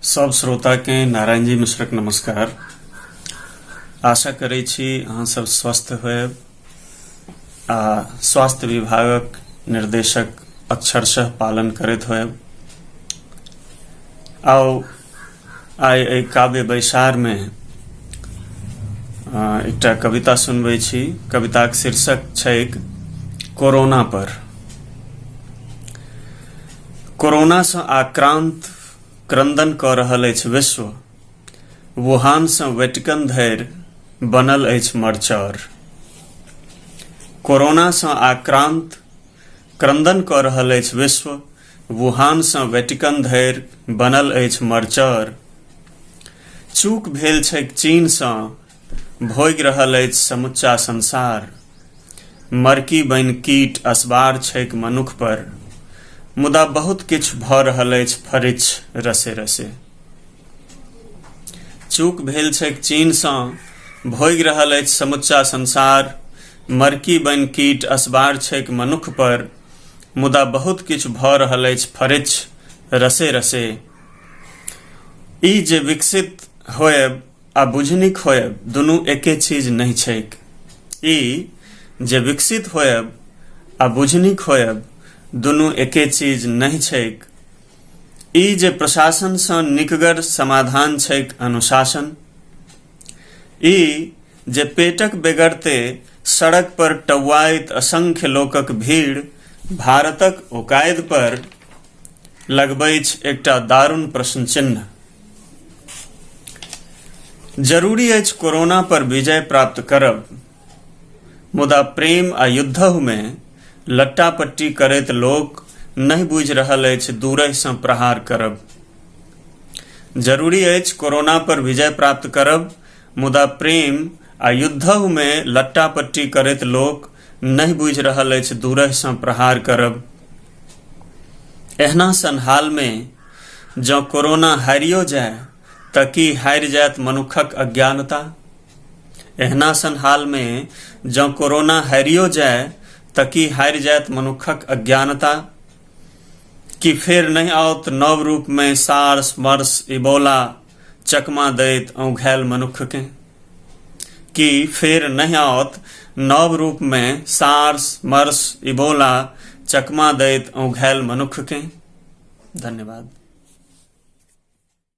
सब श्रोताकेँ नारायणजी मिश्रक नमस्कार। आशा करै छी अहाँ सब स्वस्थ होयब आ स्वास्थ्य विभागक निर्देशक अक्षरशः पालन करैत होयब। आउ आइ एहि काव्य बैसारमे एकटा कविता सुनबै छी। कविताक शीर्षक छैक कोरोना पर। कोरोनासँ आक्रान्त क्रन्दन कऽ रहल अछि विश्व। वुहानसँ वेटिकन धरि बनल अछि मरचर। कोरोनासँ आक्रान्त क्रन्दन कऽ रहल अछि विश्व। वुहानसँ वेटिकन धरि बनल अछि मरचर। चूक भेल छैक चीनसँ भोगि रहल अछि समुच्चा संसार। मरकी बनि कीट असबार छैक मनुख पर। मुदा बहुत किछु भऽ रहल अछि फरिच्छ रसे रसे। चूक भेल छैक चीनसँ भोगि रहल अछि समुच्चा संसार। मरकी बनि कीट असबार छैक मनुख पर। मुदा बहुत किछु भऽ रहल अछि फरिच्छ रसे रसे। ई जे विकसित होयब आ बुझनिक होयब दुनू एके चीज नहि छैक। ई जे विकसित होयब आ बुझनिक होयब दुनू एके चीज नहि छैक। ई जे प्रशासनसँ निकगर समाधान छैक अनुशासन। ई जे पेटक बेगरते सड़क पर टौआइत असंख्य लोकक भीड़ भारतक ओकाइद पर लगबैछ एकटा दारुण प्रश्न चिन्ह। जरूरी अछि कोरोना पर विजय प्राप्त करब, मुदा प्रेम आ युद्धहुमे लट्टा-पट्टी करैत लोक नहि बुझि रहल अछि दूरहिसँ प्रहार करब। जरूरी अछि कोरोना पर विजय प्राप्त करब, मुदा प्रेम आ युद्धहुमे लट्टा-पट्टी करैत लोक नहि बुझि रहल अछि दूरहिसँ प्रहार करब। एहना सन हालमे जँ कोरोना हारियो जाय तऽ की हारि जायत मनुक्खक अज्ञानता? एहना सन हालमे जँ कोरोना हारियो जाय तऽ की हारि जायत मनुक्खक अज्ञानता? की फेर नहि आओत नव रूपमे सार्स, मर्स, इबोला चकमा दैत औंघायल मनुक्खकेँ? की फेर नहि आओत नव रूपमे सार्स, मर्स, इबोला चकमा दैत औंघायल मनुक्खकेँ? धन्यवाद।